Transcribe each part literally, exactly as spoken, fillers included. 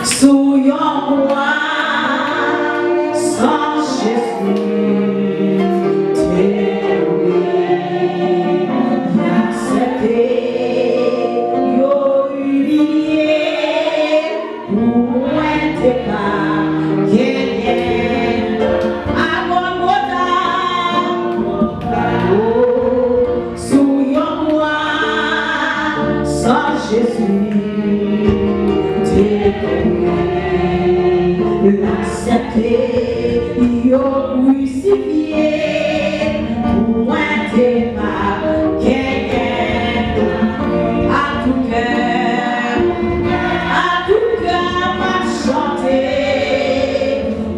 Sou yon kwa, san Jezi te mouri, li aksepte yo imilye pou mwen te ka genyen a Gòlgota. Oh, sou yon kwa, san Jezi te mouri, l aksepte yo krisifye pou mwen te ka genyen. A tout kè, a tout kè, m ap chante.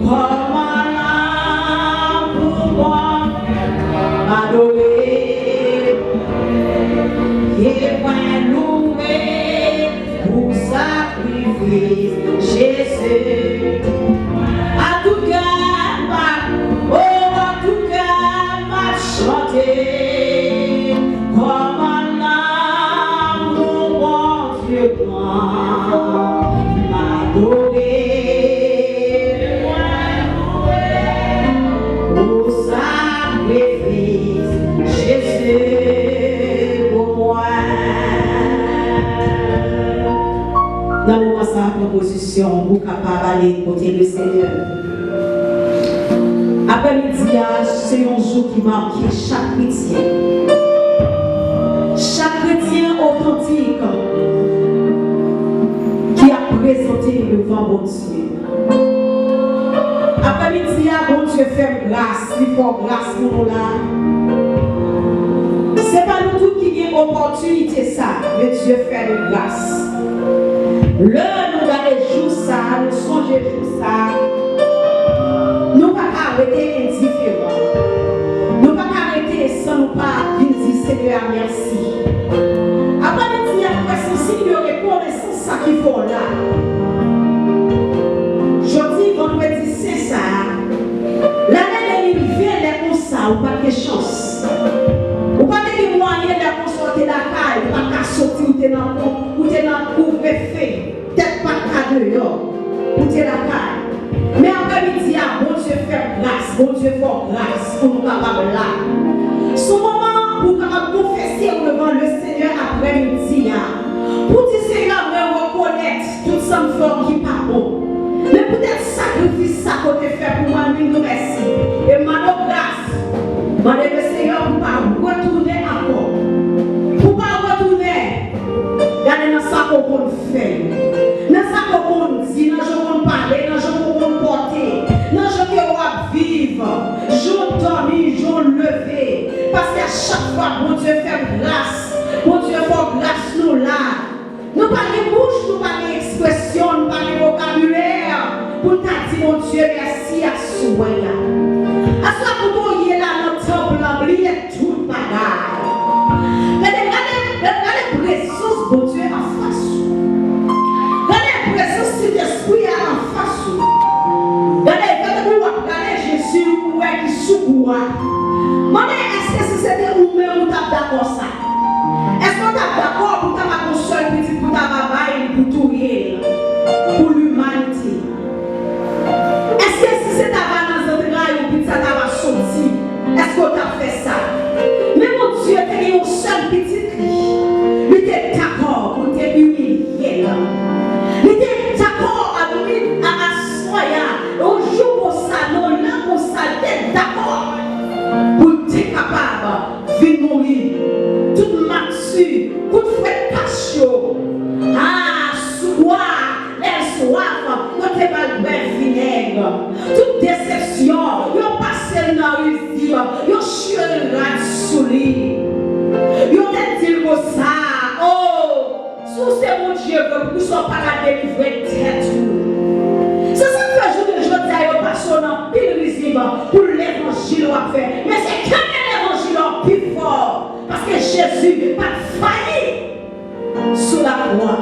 Kòman lanmou Bondye m adore, ke mwen louwe pou sakrifis Jezi. A tout kè m ap, oh, a tout kè m ap chante. Kòman lanmou Bondye Bondye pran m adore, mwen louwe pou sakrifis Jezi pou mwen. Nan moman sa a, pran pozisyon ou kapab ale kote Lesenyè. Aprèmidi a, se yon jou ki make chak kretyen. Chak kretyen otantik ki ap prezante devan Bondye. Aprèmidi a, Bondye fè m gras, li fè w gras pou nou la. Se pa nou tout ki gen opòtinite sa, men Dye fè nou gras. Lè nou gade jou sa, nou sonje jou sa, nou pa ka rete endiferan. Nou pa ka rete san nou pa vin di Senyè a mèsi. Aprèmidi a, nou fè yon siy de rekonesans sa ki fè w la. Jodi vandredi sen sa a, lane de mil ven, lè konsa, ou pa t gen chans. Ou pa te gen mwayen, lè konsa, ou te lakay, ou pa t ka soti, ou te nan, ou te nan kouvrefe. Tèt pa t ka deyò, ou te lakay. Men aprèmidi a, Bondye fè w gras, Bondye fè w gras pou nou kapab la. Se yon moman pou w kapab konfese w devan Lesenyè aprèmidi a. Pou di, Senyè, mwen rekonèt tout sa m fè w ki pa bon. Men poutèt sakrifis sa ke w te fè pou mwen, m vin di w mèsi. E m mande w gras. Mande Lesenyè pou w pa retounen ankò. Pou w pa retounen. Gade nan sa ke w konn fè yo, nan sa ke w konn di, nan jan w konn pale, nan jan ke w konn pòte, nan jan ke w ap viv, jan w dòmi, jan w leve. Paske a chak fwa Bondye fè m gras, Bondye fè w gras, nou la. Nou pa gen bouch, nou pa gen ekspresyon, nou pa gen vokabilè pou n ta di Bondye mèsi aswè a. Aswè a, kote w ye la nan tanp lan, bliye tout bagay. Gade, gade, gade prezans Bondye anfas ou. Gade prezans Sentespri a anfas ou. Gade, gade, w ap gade Jezi, ou wè ki sou kou a. Mande, èske si se te ou menm, ou t ap dakò sa? Èske w t ap dakò pou w ta pa gon sèl pitit pou w ta pa bay li, pou touye l, pou limanite? Èske si se ta va nan zantray ou, pitit sa ta va soti, èske w t ap fè sa? Men Bondye te gen yon sèl pitit li, li te dakò pou l te imilye l. Li te dakò a, a, aswè a, yon jou konsa, nan yon lè konsa, li te dakò pou l te kapab vin mouri. Tout mati, tout frèt kach yo. A, sou kwa, lè l swaf, yo te ba l bwè vinèg. Tout desepsyon, yo pase l nan rizib, yo chire rad sou li. Yo te di l konsa, o, si w se Bondye vre, poukisa w pa ka delivre tèt ou? Se sa k fè jounen jodi a yo pase w nan pil rizib pou levanjil w ap fè. Men se kenbe levanjil la w pi fò. Paske Jezi pa t fayi sou lakwa.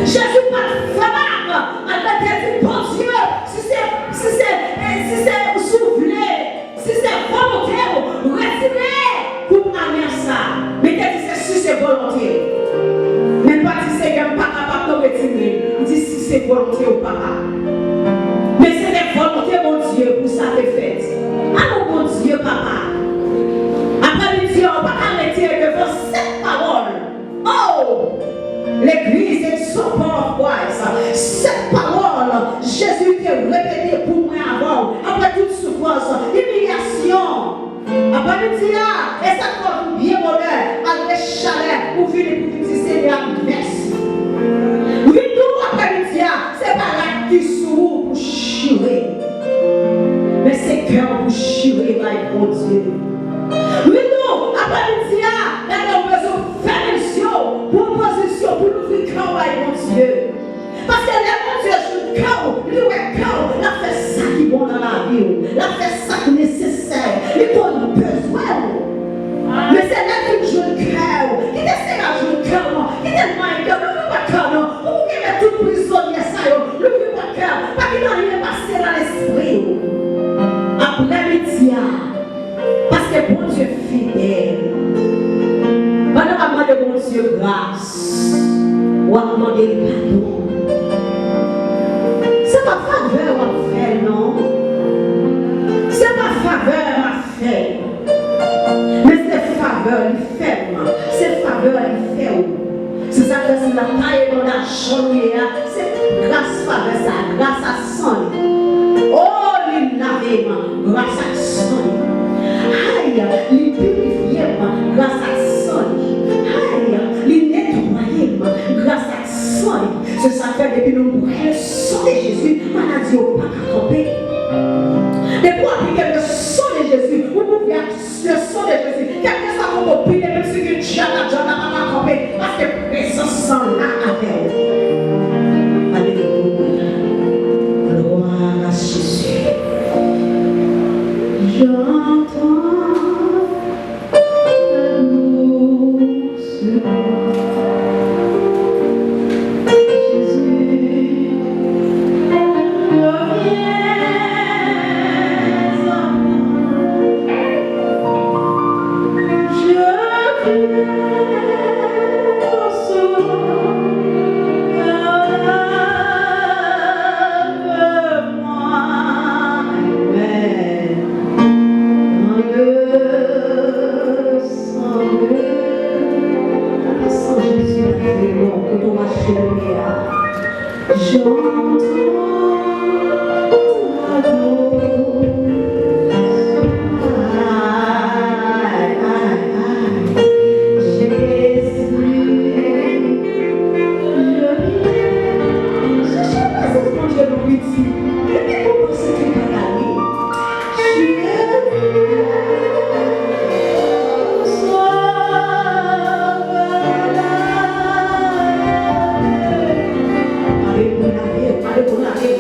Jezi pa t fè bak. Alè te di, Bondye, si se, si se, si se, si w vle, si se volonte w, retire koup amè sa. Men te di se si se volonte w. Men l pa di, Senyè, m pa kapab, non, retire. Li di si se volonte w, Papa. Men se te volonte Bondye pou sa te fèt. Alò, Bondye, Papa, aprè midi a, ou pa ka rete devan sèt pawòl. Oh! L'église exauce par Christ. Sèt pawòl Jezi te repete pou mwen avè w, aprè tout soufrans, imilyasyon. Aprè midi a, e sa k fè w byen bonè, malgre chalè, ou vini pou vin di Senyè a mèsi. Vin di w aprè midi a, se pa rad ki sou ou pou chire, men se kè w pou chire bay Bondye. Vin di w aprè midi a, gade w bezwen fèmen zye w, pran pozisyon pou louvri kè w bay Bondye. Paske lè Bondye jwenn kè w, li wè kè w, l ap fè sa ki bon nan lavi w. L ap fè sa k nesesè. Li konn bezwen w. Men se lè l fin jwenn kè w, kite Senyè a jwenn kè w, kite l manyen kè w, louvri pòt kè w non, pou w genbe tout prizonye sa yo, louvri pòt kè w, pa kite anyen pase nan lespri w. Aprè midi a, Paske Bondye fidèl. Pandan w ap mande Bondye gras, w ap mande l padon. Se pa favè w ap fè l non. Se pa favè m ap fè l. Men se favè li fè m. Se favè li fè w. Se sa k fè si l ap taye banda jan w ye a, se gras favè sa, gras a san li. O, li lave m gras ak san li. Ay, li pirifye m gras ak san li. Ay, li netwaye m gras ak san li. Se sa k fè depi nou bwè le sang de Jésus, maladi yo pa ka kanpe. Depi w aplike le sang de Jésus, ou kouvri ak Le sang de Jésus, kèlkeswa kote w pile, menm si gen dyab la, dyab la pa ka kanpe, paske prezans san la avè w. Alelouya. Gloire à Jésus. J'entends la douce voix. Jésus, reviens à moi. Je viens au sauveur, lave-moi, mais dans le sang de, le sang Jésus, lave-moi, kote w mache leve a. J'entends ta voix. Ay, ay, ay. Jésus, je viens. Chèche prezans Bondye nan piti. Epi ou panse ke bagay li. Mande pou lave, mande pou lave,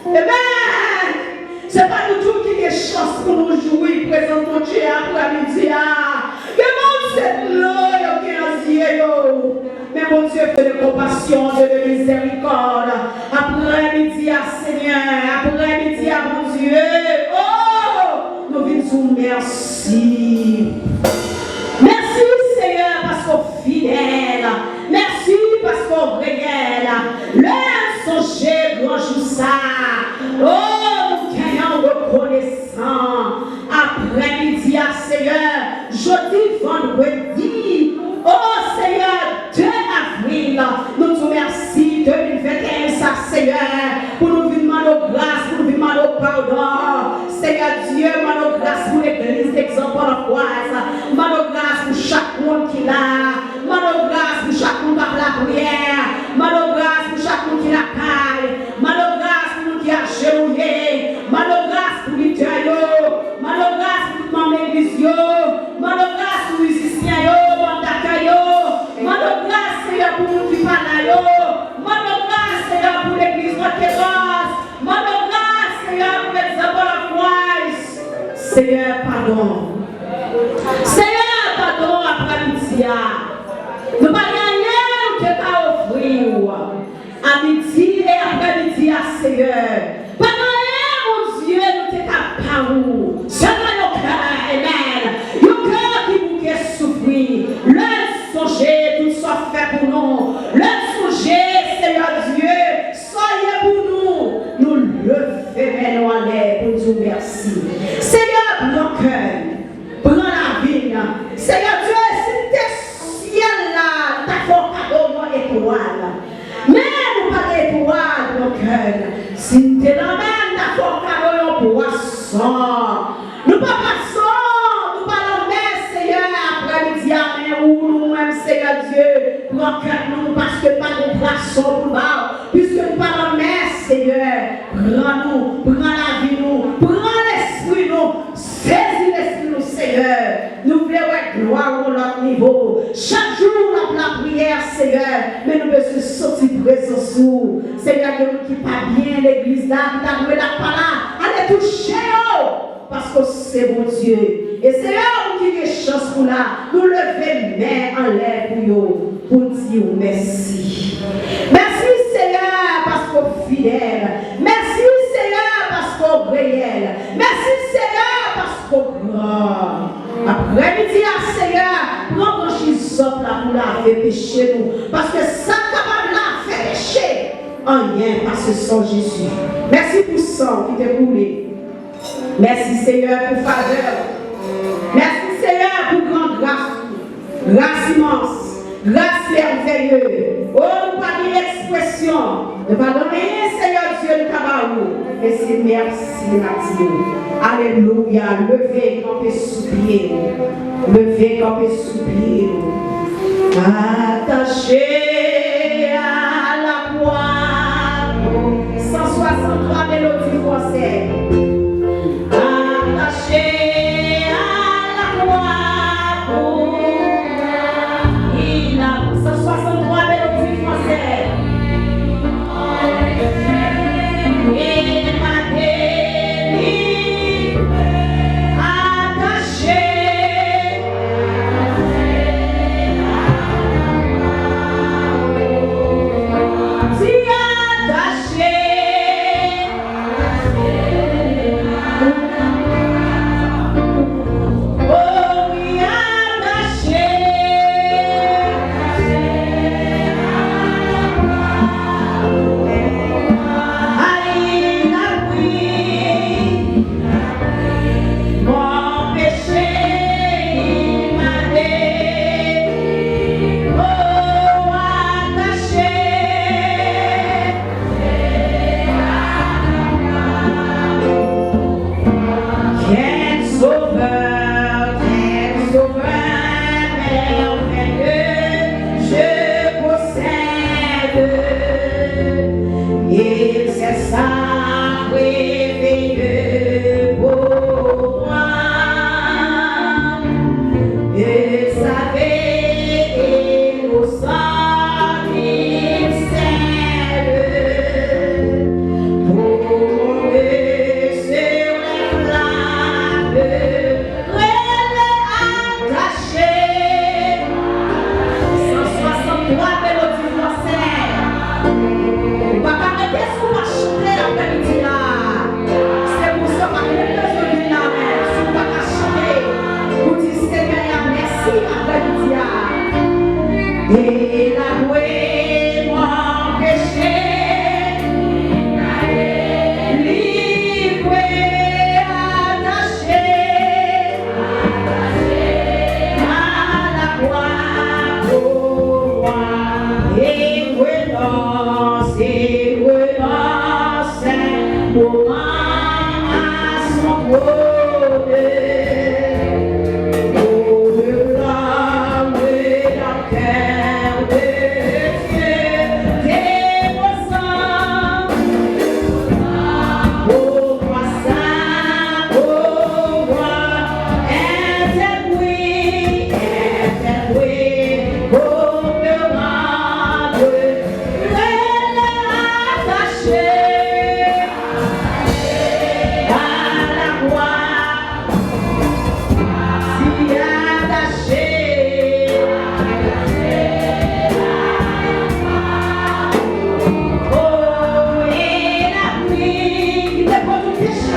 Amen! Se pa nou tout ki gen chans pou nou jwi prezans Bondye aprè midi a. Gen moun se dlo yo gen nan zye yo. Men Bondye fè de konpasyon, de, de mizèrikòd. Aprè midi a, Senyè, aprè midi a, Bondye, oh, nou vin di w mèsi. Mèsi, Senyè, paske w fidèl. Mèsi paske w reyèl. Lè m sonje gran jou sa a, oh, nou gen yon rekonesan. Aprè midi a, Senyè, jodi vandredi, oh, Senyè, de avril, nou di w mèsi de mil venteyen sa, Senyè, pou nou vin mande w gras, pou nou vin mande w padon. Senyè Dye, mande w gras pou legliz Egzanp Pòtoprens. Mande w gras pou chak moun ki la. Mande w gras pou chak moun k ap lapriyè. Mande w gras pou chak moun ki lakay. Mande w gras pou moun ki ajenouye. Mande w gras pou lidè yo. Mande w gras pou tout manm legliz yo. Mande w gras pou mizisyen yo, manm dakèy yo. Mande w gras, Senyè, pou moun ki pa la yo. Mande w gras, Senyè, pou legliz Potoprens. Mande w gras, Senyè, pou Egzanp Pòtoprens. Senyè, padon. Senyè, padon aprè midi a. Nou pa gen anyen nou te ka ofri w. A midi e aprè midi a, Senyè. Pa gen anyen, Bondye, nou te ka ba ou. Sèlman yon kè, amen. Yon kè ki bouke soufri. Lè n sonje tout sa w fè pou nou. Lè n sonje, Senyè Dye, sa w ye pou nou, nou leve men nou anlè pou n di w mèsi. Senyè, pran kè n, pran lavi n. Senyè Dye, si n te syèl la, n ta fè w kado yon etwal. Men nou pa gen etwal nan kè n. Si n te lanmè, n ta fè w kado yon pwason. Nou pa pwason, nou pa lanmè, Senyè, aprè midi a, men ou, nou menm, Senyè Dye, pran kè nou, paske n pa gen pwason pou n ba w. Piske nou pa lanmè, Senyè, pran nou, pran lavi nou, pran lespri nou, sezi lespri nou, Senyè. Nou vle wè glwa ou yon lòt nivo. Chak jou n ap lapriyè, Senyè, men nou bezwen santi prezans ou. Senyè, gen moun ki pa byen legliz la, ki ta dwe la pa la. Ale touche yo, paske w se Bondye. E Senyè, moun ki gen chans pou la, nou leve men anlè pou yo, pou n di w mèsi. Mèsi, Senyè, paske w fidèl. Mèsi, Senyè, paske w reyèl. Mèsi, Senyè, paske w gran. Aprè midi a, Senyè, pran branch izòp la pou lave peche nou. Paske sa k kapab lave peche, anyen pa se san Jezi. Mèsi pou san w ki te koule. Mèsi, Senyè, pou favè w. Mèsi, Senyè, pou gran gras ou. Gras imans. Gras mèvèye. O, nou pa gen ekspresyon. Nou pa gen anyen, Senyè Dye, nou ka ba ou. Men se mèsi n ap di w. Alelouya. Leve kanpe sou pye w. Leve kanpe sou pye w. Attaché à la croix. San swasanntwa melodi fransè. Attaché à la croix pour il a san swasanntwa melodi fransè. Et m'a délivré, attaché. Di attaché. Quel sauveur, quel sauveur merveilleux, je possède, il s'est sacrifié pour moi. Et sa vie innocente, il s'est pour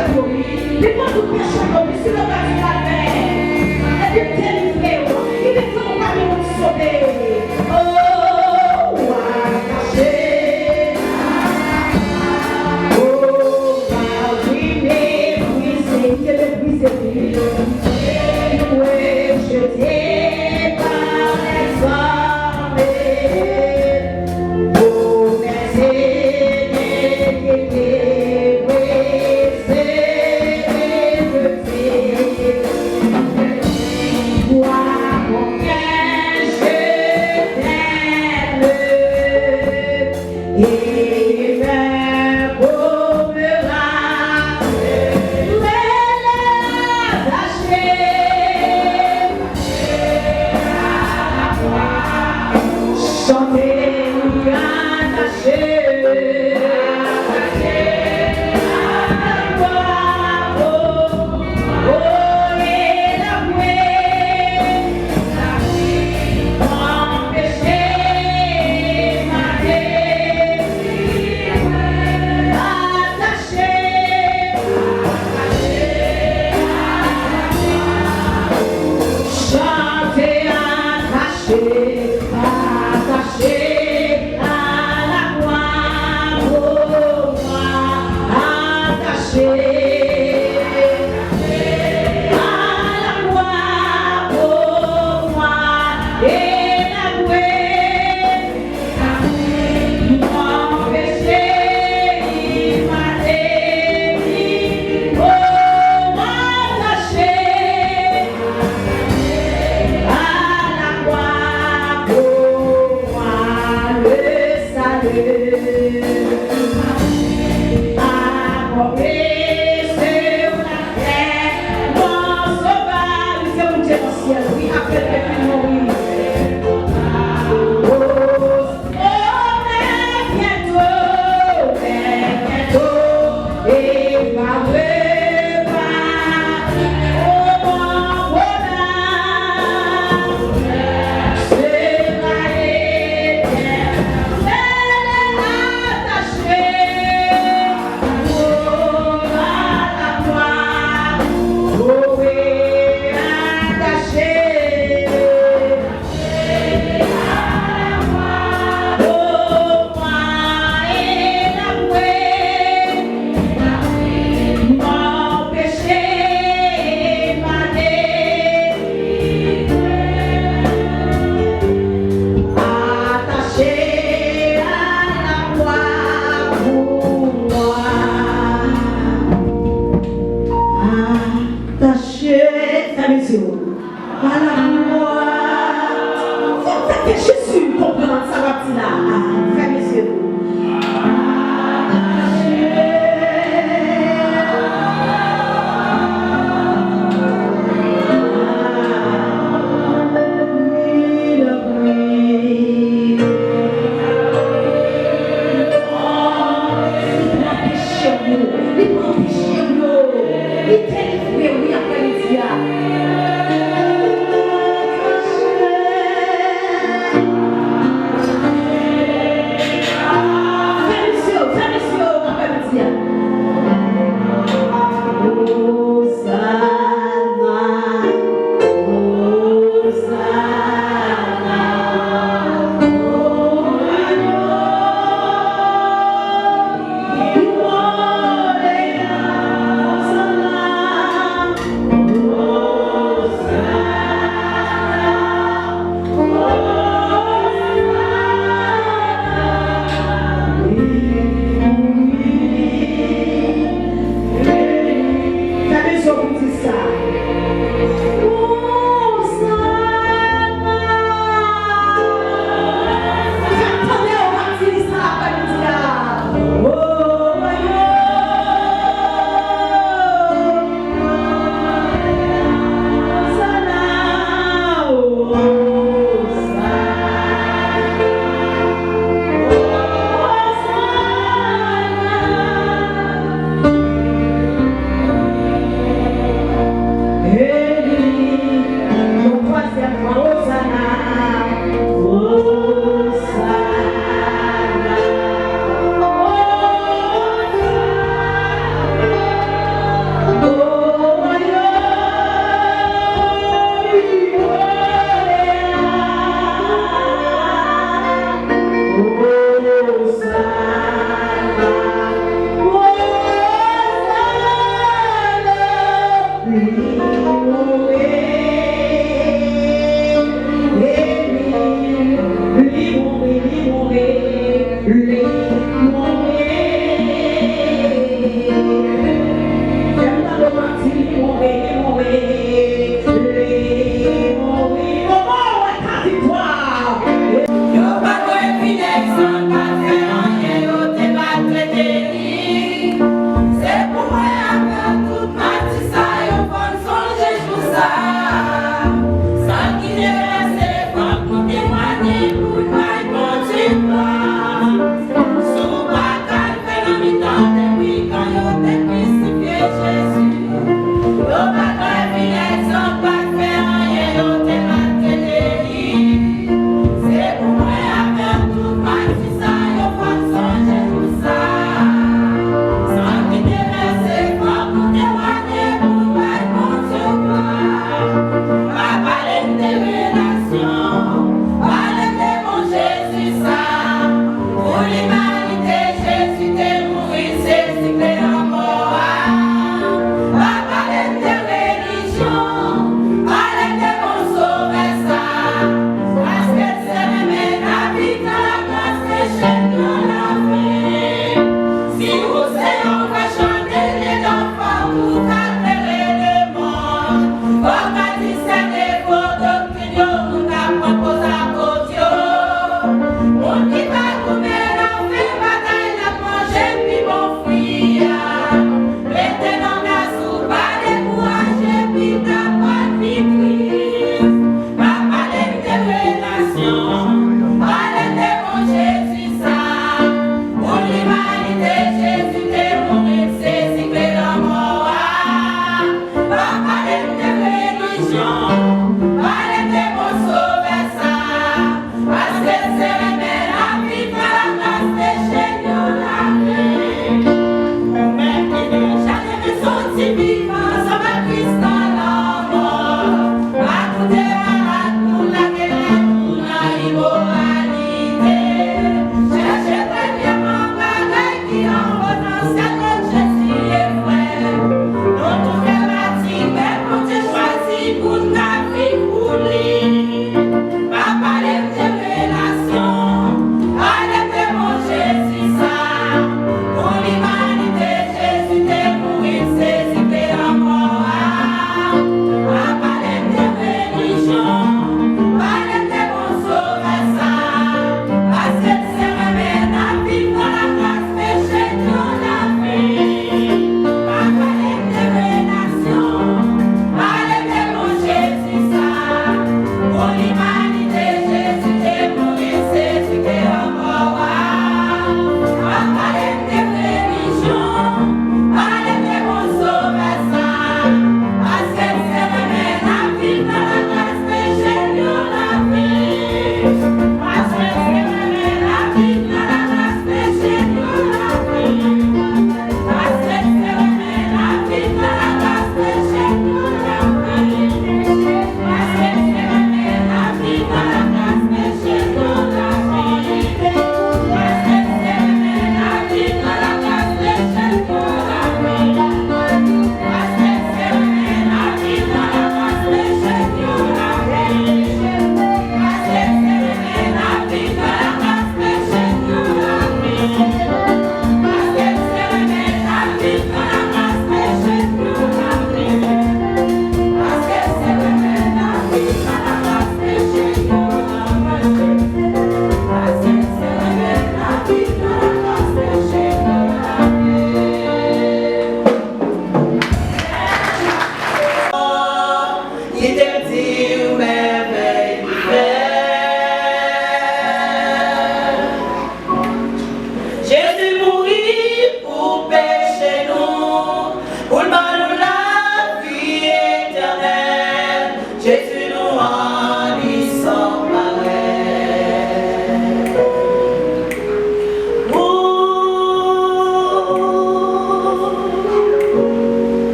Li pran tout peche w yo, li soulve w di lavè. Epi l delivre w, li mete w pami moun sove. O, w atache. O, w pa vin meprize, li te meprize, wi. Rejete pa lèzòm. Chante, atache, atache a la kwa, o, o, e la kwe, la kwe, anpeche male, atache. Chante, atache, atache a la kwa, o mwa, atache a la kwa, o mwa, e la kwe.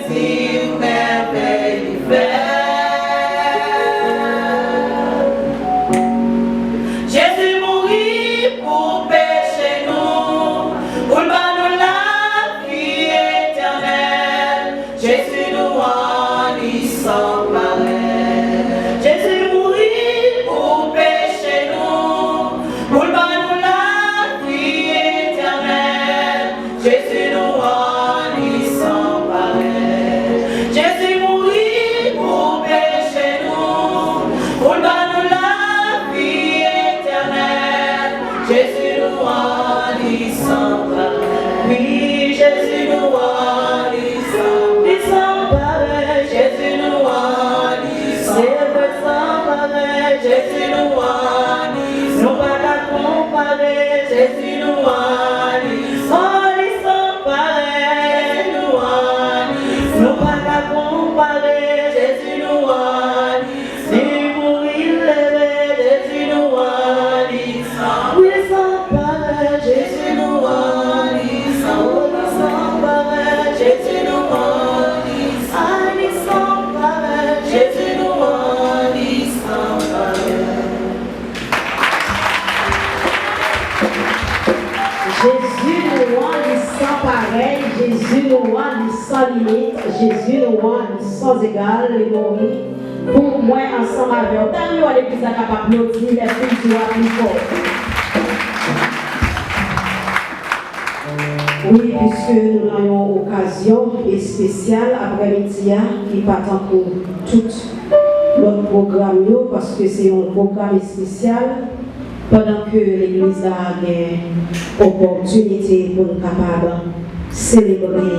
Ti mèvèy li fè. Jezi mouri pou peche nou, pou l ba nou lavi etènèl. Jezi nou an, li san parèy. Jezi mouri pou peche nou, pou l ba nou lavi etènèl. Jezi nou an, li san parèy. Jezi mouri pou peche nou, pou l ba nou lavi etènèl. Jezi nou an, li san parèy. Wi, Jezi nou an, li san, li san parèy. Jezi nou an, li san, se vre, san parèy. Jezi nou an, li san, nou pa ka konpare. Jezi nou an, li san, li san parèy. Jezi nou an, li san, nou pa ka konpare. Jezi nou an, li san, li mouri, l leve. Jezi nou an, li san, li san parèy. Jezi nou an, li san, li san parèy. Jezi nou an, li san, li san parèy. Jezi nou an, li san parèy. Jezi nou an, li san parèy. Jezi nou an, li san limit. Jezi nou an, li san egal. Li mouri pou mwen ansanm avè w. Ta renmen wè legliz la k ap aplodi, lè fil di w a pli fò. Wi, piske nou nan yon okazyon espesyal aprèmidi a, ki pa tankou tout lòt pwogram yo, paske se yon pwogram espesyal, pandan ke legliz la gen opòtinite pou n kapab selebre,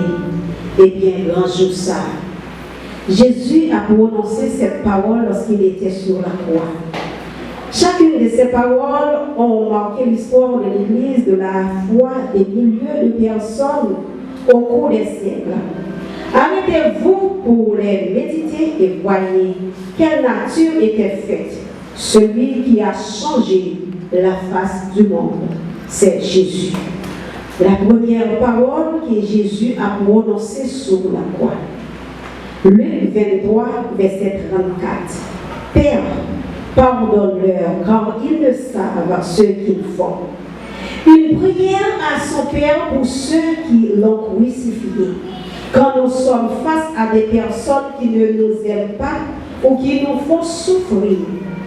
ebyen, gran jou sa a. Jésus a prononcé cette parole lorsqu'il était sur la croix. Chacune de ces paroles ont marqué l'histoire de l'Église, de la foi des milliers de personnes au cours des siècles. Arrêtez-vous pour les méditer et voyez quelle nature était faite. Celui qui a changé la face du monde, c'est Jésus. La première parole que Jésus a prononcée sur la croix. Luc vingt-trois, verset trente-quatre. Père, pardonne-leur, car ils ne savent ce qu'ils font. Une prière à son Père pour ceux qui l'ont crucifié. Quand nous sommes face à des personnes qui ne nous aiment pas ou qui nous font souffrir,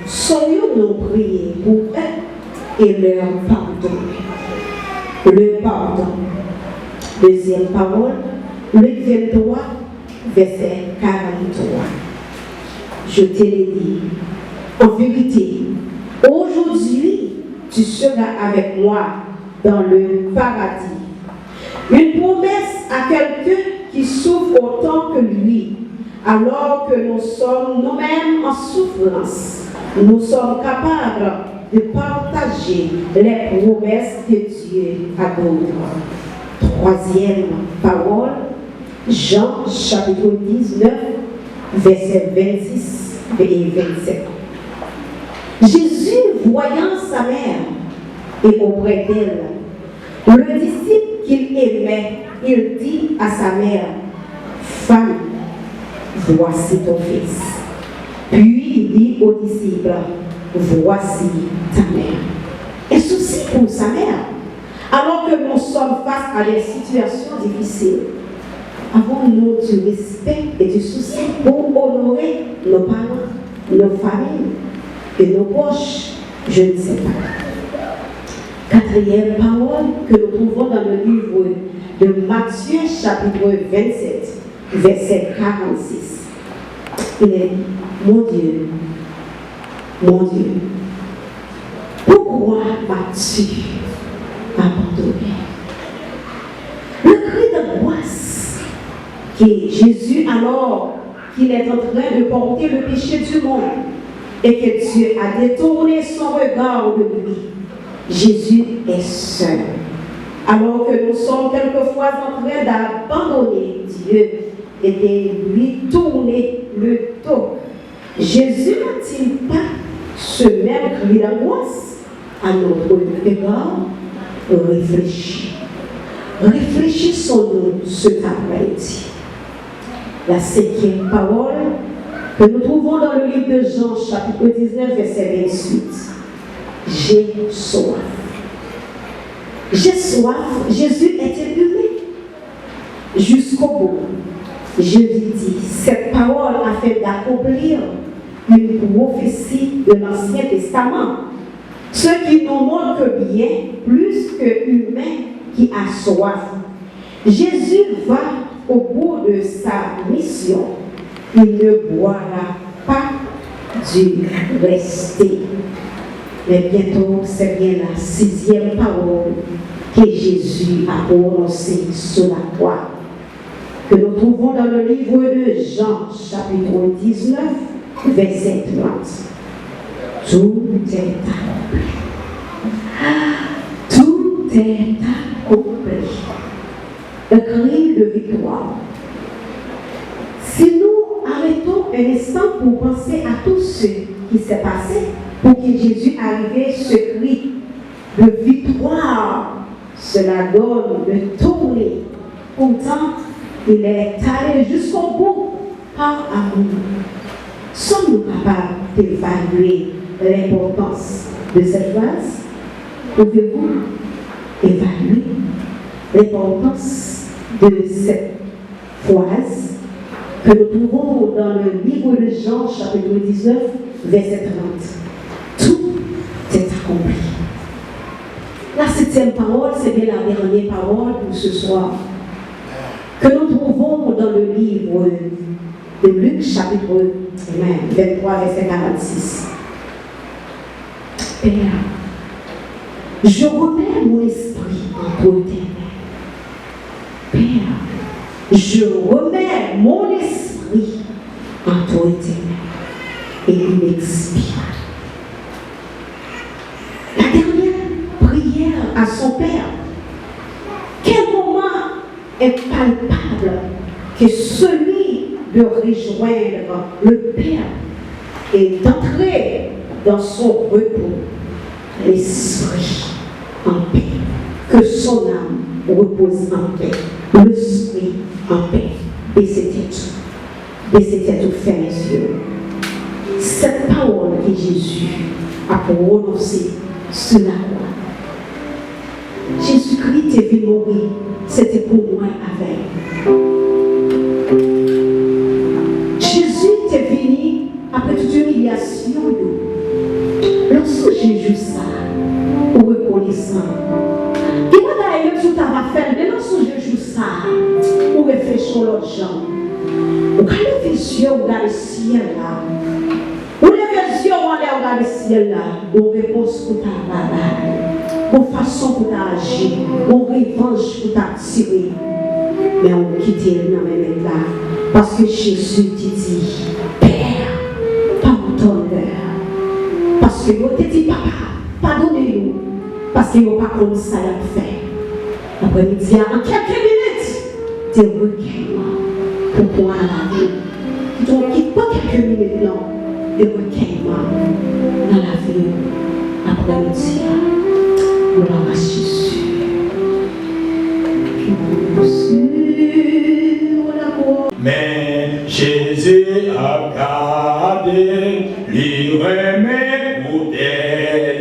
saurions-nous prier pour eux et leur pardonner. Le pardon. Deuxième parole, Luc vingt-trois, verset quarante-trois. Je te le dis, en vérité, aujourd'hui, tu seras avec moi dans le paradis. Une promesse à quelqu'un qui souffre autant que lui, alors que nous sommes nous-mêmes en souffrance. Nous sommes capables de partager les promesses de Dieu à d'autres. Troisième parole, Jean chapitre dix-neuf, versets vingt-six et vingt-sept. Jésus, voyant sa mère et auprès d'elle le disciple qu'il aimait, il dit à sa mère, femme, voici ton fils. Puis il dit aux disciples, voici ta mère. Un souci pour sa mère. Alors que nous sommes face à des situations difficiles, avons-nous du respect et du souci pour honorer nos parents, nos familles et nos proches? Je ne sais pas. Quatrième parole que nous trouvons dans le livre de Matthieu, chapitre vingt-sept, verset quarante-six. Il est, mon Dieu, mon Dieu, pourquoi m'as-tu abandonné? Le cri d'angoisse que Jésus, alors qu'il est en train de porter le péché du monde et que Dieu a détourné son regard de lui, Jésus est seul. Alors que nous sommes quelquefois en train d'abandonner Dieu et de lui tourner le dos, Jésus n'a-t-il pas ce même cri d'angoisse à notre égard? Réfléchis. Réfléchissons-nous cet après-midi. La cinquième parole que nous trouvons dans le livre de Jean, chapitre dix-neuf, verset vingt-huit. J'ai soif. J'ai soif, Jésus était humain. Jusqu'au bout, je lui dis cette parole afin d'accomplir une prophétie de l'Ancien Testament. Ce qui nous montre que bien plus que humain qui a soif. Jésus va au bout de sa mission. Il ne boira pas du reste. Mais bientôt, c'est bien la sixième parole que Jésus a prononcée sur la croix, que nous trouvons dans le livre de Jean, chapitre dix-neuf, verset trente. Tout est accompli. Tout est accompli. Un cri de victoire. Si nous arrêtons un instant pour penser à tout ce qui s'est passé pour que Jésus arrive, ce cri de victoire, cela donne le tournis. Pourtant, il est allé jusqu'au bout par amour. Sommes-nous capables d'évaluer l'importance de cette phrase? Pouvez-vous évaluer l'importance de cette phrase que nous trouvons dans le livre de Jean, chapitre dix-neuf, verset trente? Tout est accompli. La septième parole, c'est bien la dernière parole pour ce soir, que nous trouvons dans le livre de Luc, chapitre vingt-trois, verset quarante-six. Père, je remets mon esprit entre tes mains. Père, je remets mon esprit entre tes mains. Et il expire. La dernière prière à son Père. Quel moment impalpable que celui de rejoindre le Père et d'entrer dans son repos, l'esprit en paix, que son âme repose en paix, l'esprit en paix. Et c'était tout. Baissez tèt ou, fèmen zye w. Cette parole que Jésus a prononcée sur la croix. Jezikri te vin mouri, se te pou mwen avè w. Jezi te vini apre tout imilyasyon yo. Lè w sonje jou sa a, ou rekonesan. Gen bagay menm si w ta va fè l, men lè w sonje jou sa a, ou reflechi yon lòt jan. Ou ka leve zye w, ou gade syèl la. Ou leve zye w anlè, ou gade syèl la. Gon repons pou ta ba bay. Gon fason pou ta aji. Gon revanj pou ta tire. Men ou kite l nan men Mèt la. Paske Jezi te di, Pè, pardonne-leur. Paske yo te di, Papa, padone yo. Paske yo pa konn sa y ap fè. Aprèmidi a, an kèlke minit, de rekèyman pou pran lavi w. Kite w kit pou kèlke minit non, de rekèyman nan lavi w aprèmidi a. Glwa a Jezi. Sur la croix. Men Jezi ap gade, li renmen koute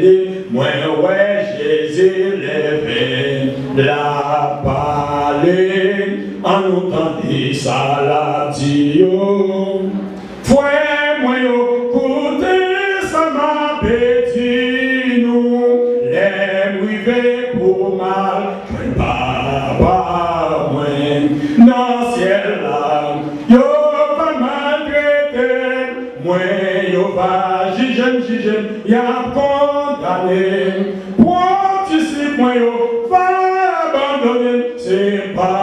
li. Mwen wè Jezi leve, l ap pale, ann nou tande sa l ap di yo. Frè mwen yo, koute sa m ape di nou, lè m rive pou m al jwenn Papa mwen nan syèl la, yo va maltrete mwen, yo va jije m, jije m, y ap kondane m. Pwòp disip mwen yo va abandone m. Se pa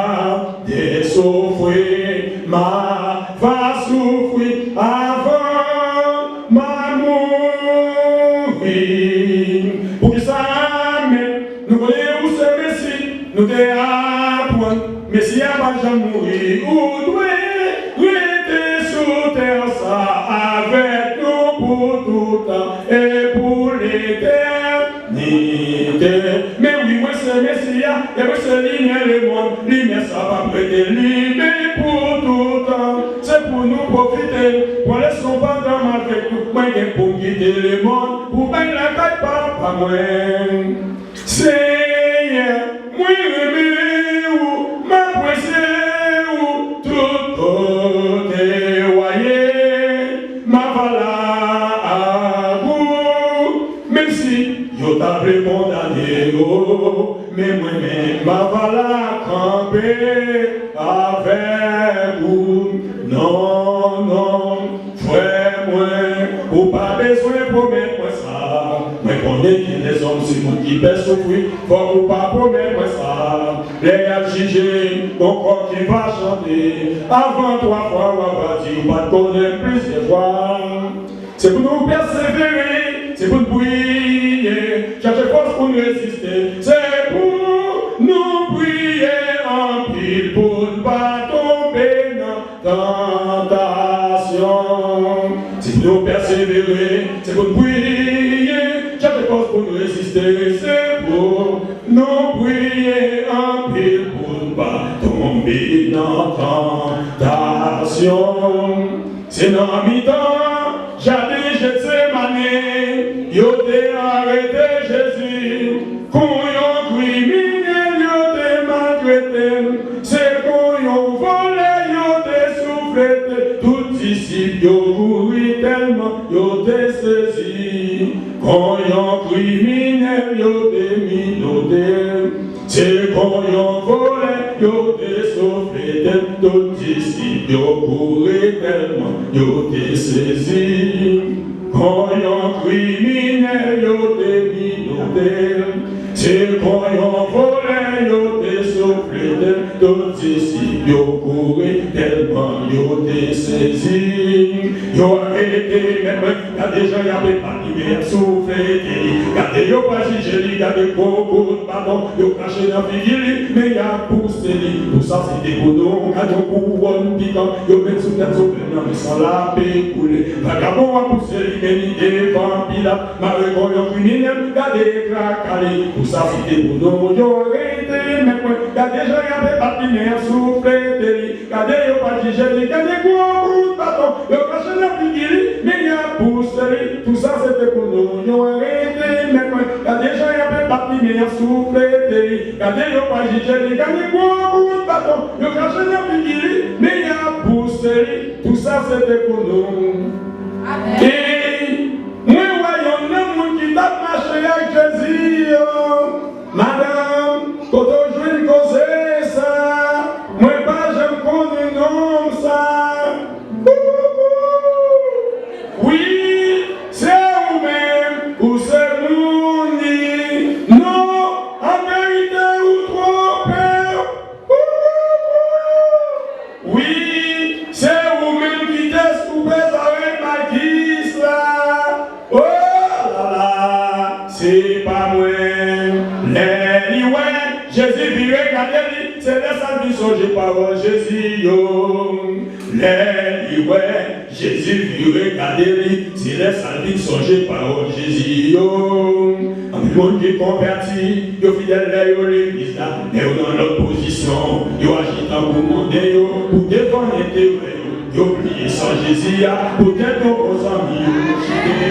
de soufri m a va soufri avan m a mouri. Poukisa, Mèt? Nou konnen ou se Mesi, nou te aprann Mesi a pa janm mouri. Ou dwe rete sou tè sa avèk nou pou tout tan e pou letènite. Men wi, mwen se Mesi a, e mwen se limyè lemonn. Limyè sa p ap rete limen pou tout tan. Nou pwofite, pran leson pandan m avèk nou. Mwen gen pou m kite lemonn pou bay lakay Papa mwen. Senyè, mwen renmen ou, m apresye ou, tout kote w a ye, m ava la ak ou. Menm si yo ta vle kondane ou, men mwen menm m ava la kanpe avèk ou. Non, non, frè mwen, ou pa bezwen pwomèt mwen sa. Mwen konnen gen dèzòm se moun ki pè soufri, fòk ou pa pwomèt mwen sa. Lè y ap jije, gon kò ki va chante, avan twa fwa w ava di ou pa t konnen m plizyè fwa. Se pou nou pèsevere, se pou n priye, chèche fòs pou n reziste. Se pou nou priye anpil pou n pa tonbe nan tantasyon. Se pou nou pèsevere, se pou n priye, chèche fòs pou n reziste. Se pou nou priye anpil pou n pa tonbe nan tantasyon. Se nan mitan jaden Jetsemane yo te arete Jezi. Kon yon kriminèl yo te maltrete l. Se kon yon vòlè yo te souflete l. Tout disip yo kouri tèlman yo te sezi. Kon yon kriminèl yo te minote l. Se kon yon vòlè yo te souflete l. Tout disip yo kouri tèlman yo te sezi. Kon yon kriminèl yo te minote l. Se kon yon vòlè yo te souflete l. Tout disip yo kouri tèlman yo te sezi. Yo arete mèt mwen, gade jan y ap epa- li, men y ap souflete li. Gade yo pral jije li, gade gwo kout baton yo krache nan figi li, men y ap pouse li. Pou sa se te pou nou, gade yon kouwòn pikan yo met sou tèt Sovè nan, men san l ap koule. Vagabon ap pouse li, men li devan Pilat, mare kon yon kriminèl, gade traka li. Pou sa se te pou nou, yo arete mèt mwen, gade jan y ap epa- li, men y ap souflete li. Gade yo pral jije li, gade gwo kout baton yo krache nan figi li, men y ap pouse li. Tou sa se te pou nou, yo arete mèt mwen. Gade jan y ap epa- li, men y ap souflete li. Gade yo pral jije li, gade gwo kout baton yo krache nan figi li, men y ap pouse li. Tou sa se te pou nou. E mwen wè yon nonm moun ki t ap mache ak Jezi. Madanm, kote w jwenn koze sa? Mwen pa janm konnen nonm sa. Wi, se ou menm, ou se moun li. Non, an verite, ou twonpe w. Wi, se ou menm ki te soupe zòrèy Makis la. O la la, se pa mwen. Lè li wè Jezi vire gade li, se lè sa l vin sonje pawòl Jezi yo. Lè li wè Jezi vire gade li, se lè sa l vin sonje pawòl Jezi yo. Anpil moun ki konvèti, yo fidèl lè yo legliz la, lè yo nan lòt pozisyon, yo aji tankou monnen yo pou defann enterè yo. Yo bliye san Jezi a, poutèt yon bon zanmi yo chite.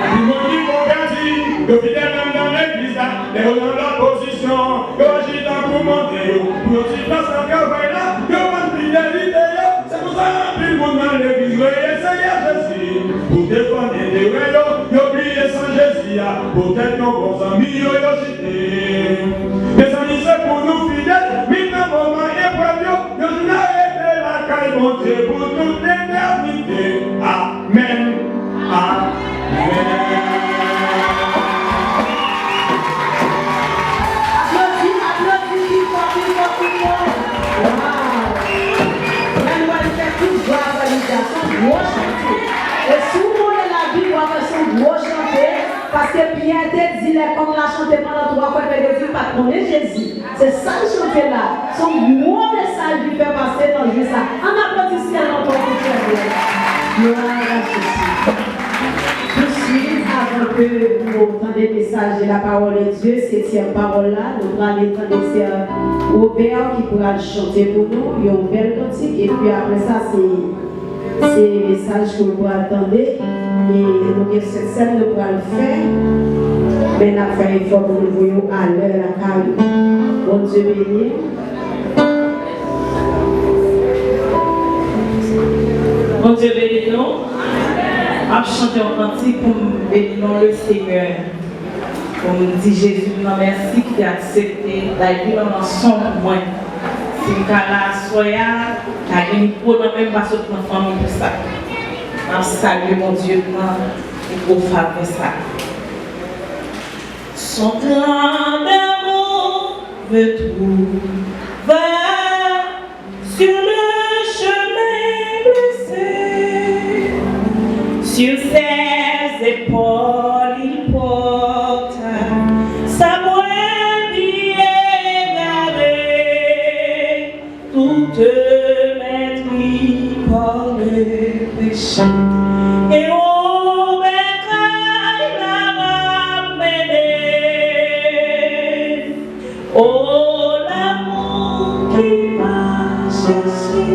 Anpil moun ki konvèti, yo fidèl menm nan legliz la, lè yo nan lòt pozisyon, yo aji tankou monnen yo pou yon ti plas nan travay la, yo vann fidelite yo. Se pou sa anpil moun nan legliz reye Seyè Jezi pou defann enterè yo, yo bliye san Jezi a, poutèt yon bon zanmi yo, yo chite. Mezanmi, se pou nou fidèl, menm nan moman eprèv yo, yon jou n a rete lakay Bondye pou tout letènite. Amèn. Amèn. Aplodi, aplodi, pi fò, pi fò, pi fò. Waw. Lè nou al fè tout gras a Bondye, se yon gwo chante. E si w konnen Labib, w a wè se yon gwo chante, paske Pyè te di, lè kòk la chante pandan twa fwa, Pyè te di l pa t konnen Jezi. Se sa l chante la. Se yon gwo mesaj li fè pase nan jou sa. Ann aplodi syèl lan pou Pyè. Glwa a Jezi. Touswit, avan ke nou tande mesaj la, La parole de Dieu, septyèm pawòl la, nou prale tande sè Robert ki pral chante pou nou yon bèl kantik, epi apre sa, se, se mesaj ke nou pral tande, e nou gen sèt sèn nou pral fè, men n ap fè efò pou nou voye w alè lakay ou. Bondye beni w. Bondye beni nou. M ap chante yon kantik pou m beni non le Senyè. Pou m di Jezi m nan mèsi ki te aksepte bay li nan ranson pou mwen. Si m ka la aswè a, ka gen mikwo nan men m pa sot nan fanmi pou sa. M ap salye Bondye m nan pou gwo favè sa. Son grand amour me trouva sur le chemin blessé, sur ses épaules il porta sa brebis égarée, toute maîtrise par le péché. Et au bercail la ramené. Oh, l'amour qui m'a cherché,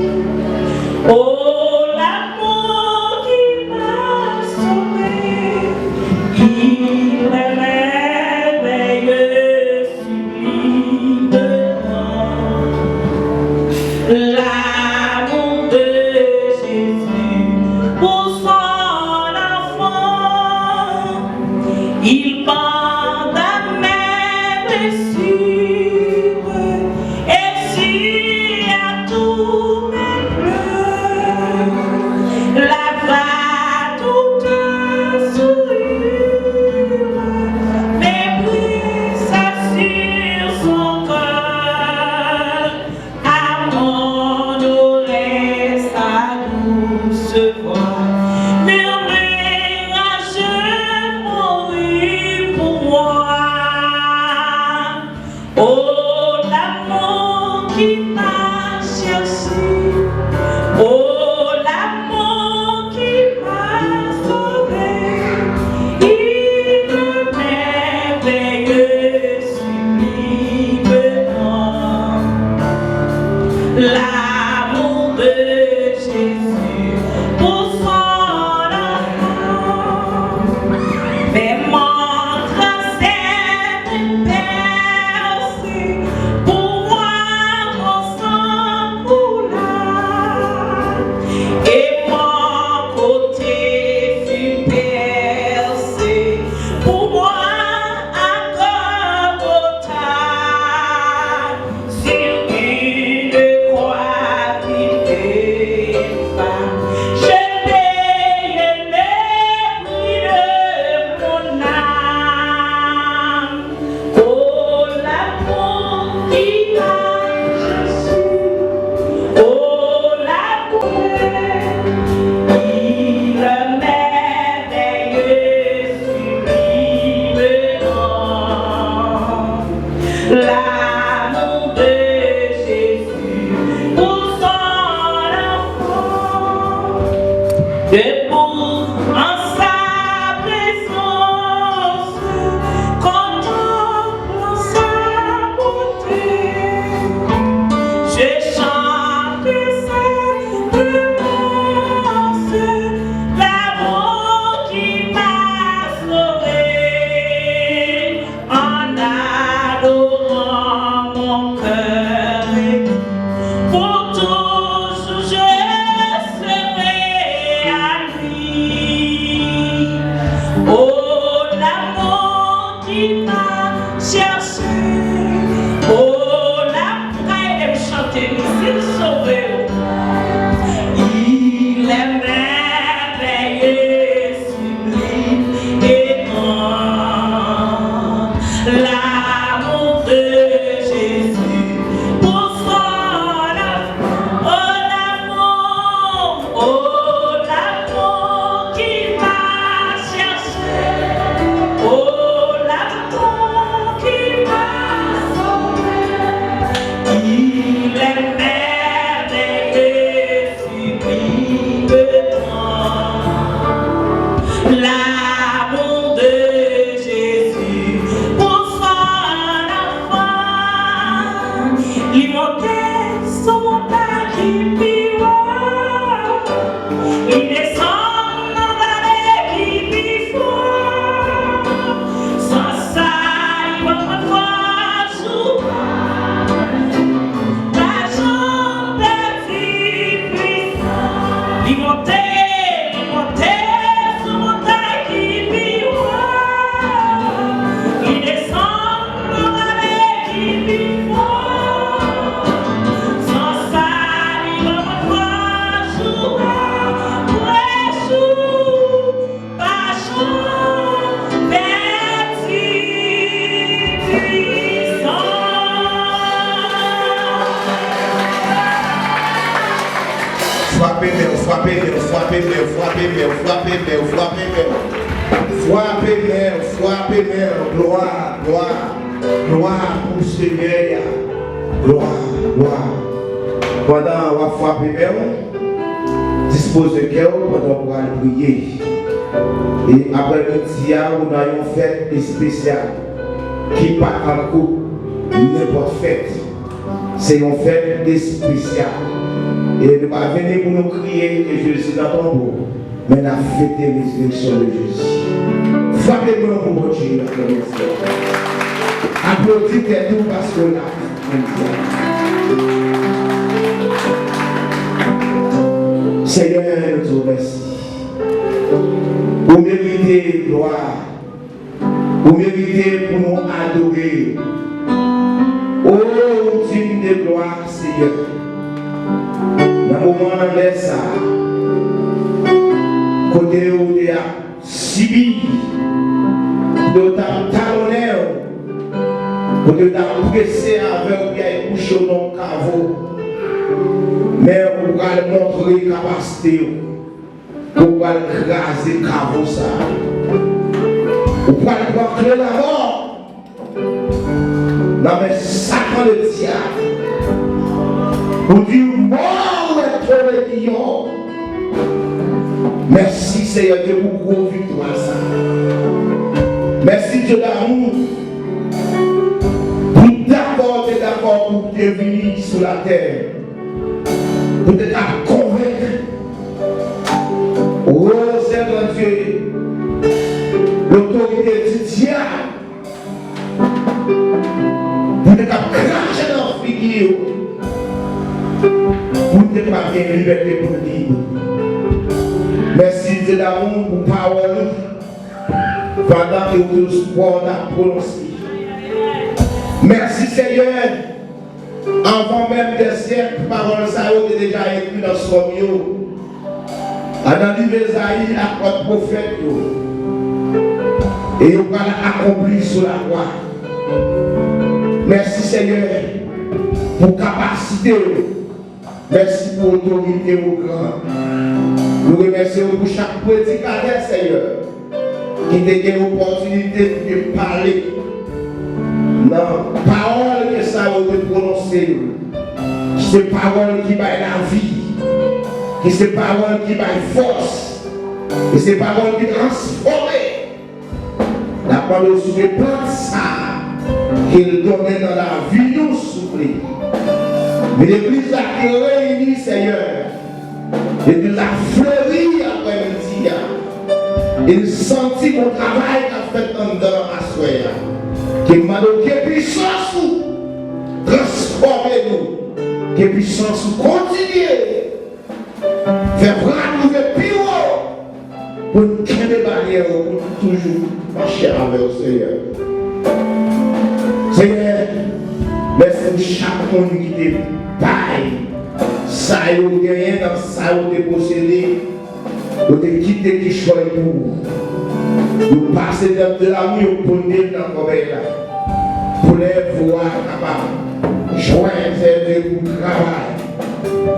oh, l'amour qui m'a sauvé, il est merveilleux, sublimement. L'amour de Jésus pour son enfant. Il bande à mes blessures, essuie à tous mes pleurs, lave à toute souillure, mets sa sur son cœur. À mon oreille sa douce voix murmura, je mourus pour moi. Oh, l'amour qui m'a cherché, oh, l'amour qui m'a sauvé, il est merveilleux, sublimement. L'amour de Jésus pour son enfant. Même en tracé de percé, pour moi mon sang coula. Et mon côté fut percé, pour moi à Golgotha. Sur une croix qui t'éleva, je payai le prix de mon âme. Oh, l'amour qui m'a Jésus, oh, l'amour, il est merveilleux, sublime nom. L'amour de Jésus pour son enfant. Debout en sa présence, contemplant sa beauté, je chante sa délivrance, l'amour qui m'a sauvé. En adorant mon cœur est dit, pour toujours je serai à Li monte, li monte sou montay ki pi wo. Li desann nan vale ki pi fon. San sa, li ban mwen fòs jou apre jou. Pa janm pèdi pwisans. Frape men w, frape men w, frape men w, frape men w, frape men w, frape men w. Frape men w, frape men w. Glwa, glwa, glwa pou Senyè a. Glwa, glwa. Pandan w ap frape men w, dispoze kè w pandan w pral priye. E aprèmidi a, ou nan yon fèt espesyal ki pa tankou nenpòt fèt. Se yon fèt espesyal. E nou pa vini pou nou kriye ke Jezi nan tonbo, men n ap fete rezireksyon de Jezi. Frape men w pou Bondye, aplodi. Aplodi tèt ou paske w la. Senyè, nou di w mèsi. Ou merite glwa. Ou merite pou nou adore. O, ou digne de glwa, Senyè. Nan moman, nan lè sa a, kote ou te ap sibi, kote yo t ap talonnen w, kote yo t ap prese avè w pou y al kouche w nan yon kavo. Men ou pral montre kapasite w, ou pral kraze kavo sa a. Ou pral pran kle lamò nan men Satan ledyab. Ou di, mò, ou ret tole deyò. Mèsi, Seyè Dye, pou gwo viktwa sa a. Mèsi, Dye damou, pou dakò, te dakò pou te vini sou latè, pou te ka konvenk, o Seyè Dye, lotorite di dyab, pou te ka krache nan figi yo, pou te ka gen libète pou lib. Mèsi, Dye damou, pou pawòl ou, pandan ke ou te sou pwòl ap pwononse. Mèsi, Senyè. Anvan menm dè syèk, pawòl sa yo te deja ekri nan sòm yo, nan liv Ezayi ak lòt pwofèt yo, e yo pral akonpli sou lakwa. Mèsi, Senyè, pou kapasite w. Mèsi pou otorite w gran. Nou remèsye w pou chak predikatè, Senyè, ki te gen opòtinite pou te pale nan pawòl ke sa yo te pwononse yo, ki se pawòl ki bay lavi, ki se pawòl ki bay fòs, ki se pawòl ki transfòme. N ap mande w souple plant sa a, ke l donnen nan lavi nou, souple. Men legliz la ki reyini, Senyè, legliz la fleri aprèmidi a. E n santi bon travay k ap fèt anndan aswè a. Ke m mande w ke pisans ou transfòme nou. Ke pisans ou kontinye fè vra nou rive pi wo. Pou n kenbe baryè yo, pou n toujou mache avè w, Senyè. Senyè, mèsi pou chak moun ki te bay sa yo genyen nan sa yo te posede, yo te kite kichòy pou ou. Yo pase nan dlam, yo pote l nan kòbèy la. Pou lè vo a kapab jwenn, Senyè, pou travay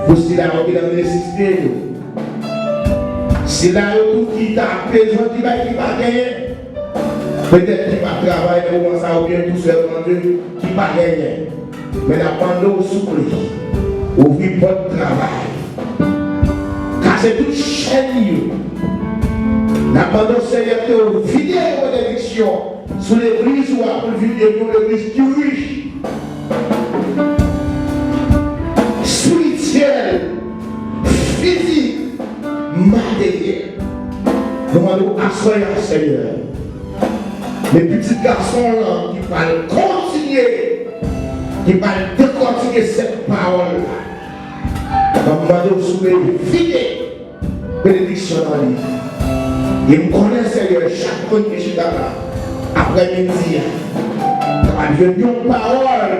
pou sila yo ki nan nesesite yo. Sila yo tou ki ta bezwen, ki bay, ki pa genyen. Petèt ki pa travay nan moman sa, oubyen tou sèlman de ki pa genyen. Men n ap mande w, souple, ouvri pòt travay. Kase tout chèn yo. N ap mande w, Senyè, ke w vide yo benediksyon sou legliz ou a pou l vin yon legliz ki rich, espirityèl, fizik, materyèl. Nou mande w aswè a, Senyè, men pitit gason w lan ki pral kontinye, ki pral dekòtike sèt pawòl la. N ap mande w, souple, vide Benediksyon nan li. E m konnen, Senyè, chak moun ki chita la, aprè midi a, kapab jwenn yon pawòl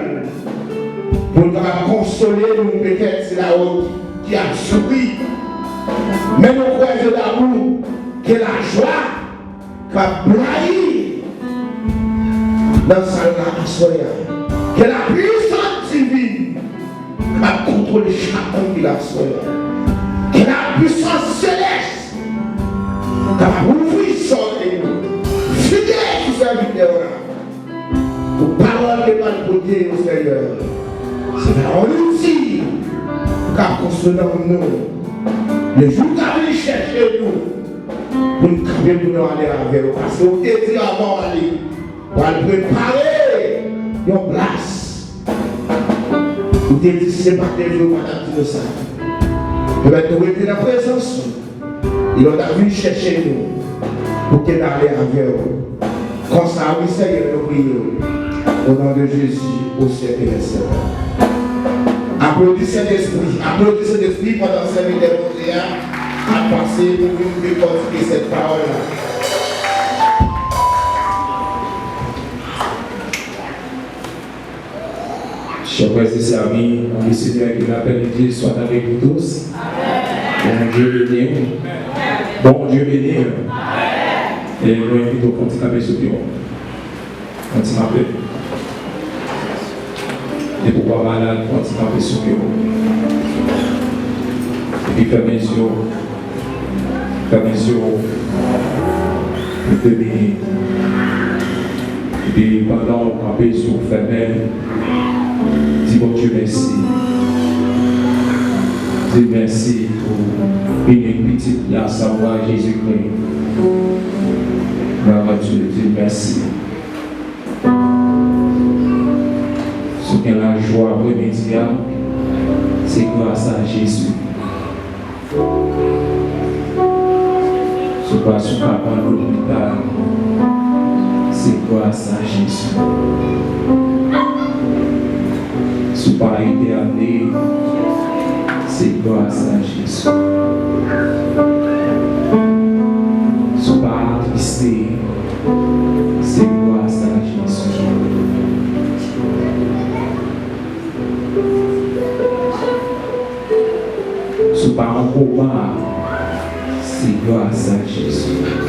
pou l kapab konsole nou, petèt se la ou ki ap soufri. Men nou kwè, Dye damou, ke lajwa k ap blayi nan sal la aswè a. Ke lapwisans divin k ap kontwole chak moun ki la aswè a. Ke lapwisans selès k ap ouvri zòrèy nou. Vide sou sèvitè w la. Pou pawòl ke l pral pote yo, Senyè, se ta yon liti k ap konsole nanm nou. Le jou w ta vin chèche nou, pou n kanpe, pou nou ale avè w. Paske w te di avan w ale, w al prepare yon plas. Ou te di si se pa te vre, w pa t ap di nou sa. Pèmèt nou rete nan prezans ou. E lè w ta vin chèche nou, pou ke n ale avè w. Konsa, wi, Senyè, nou priye w. O non de Jezi, o syèk dè syèk. Aplodi Sentespri, aplodi Sentespri pandan sèvitè Bondye a ap pase pou vin dekòtike sèt pawòl la. Chers frères et sœurs, amis, le Seigneur, que la paix de Dieu soit avec vous tous. Bondye beni w. Bondye beni w. E nou envite w fè yon ti kanpe sou pye w. Yon ti kanpe. Depi w pa malad, fè yon ti kanpe sou pye w. Epi fèmen zye w. Fèmen zye w pou de minit. Epi pandan w kanpe, zye w fèmen, di Bondye mèsi. Di l mèsi pou inik pitit li a, savwa Jezikri. Glwa a Dye, di l mèsi. Si w gen lajwa aprèmidi a, se gras a Jezi. Si w pa sou kabann lopital, se gras a Jezi. Si w pa entène, se gras a Jezi. Si w pa atriste, se gras a Jezi. Si w pa an koma, se gras a Jezi.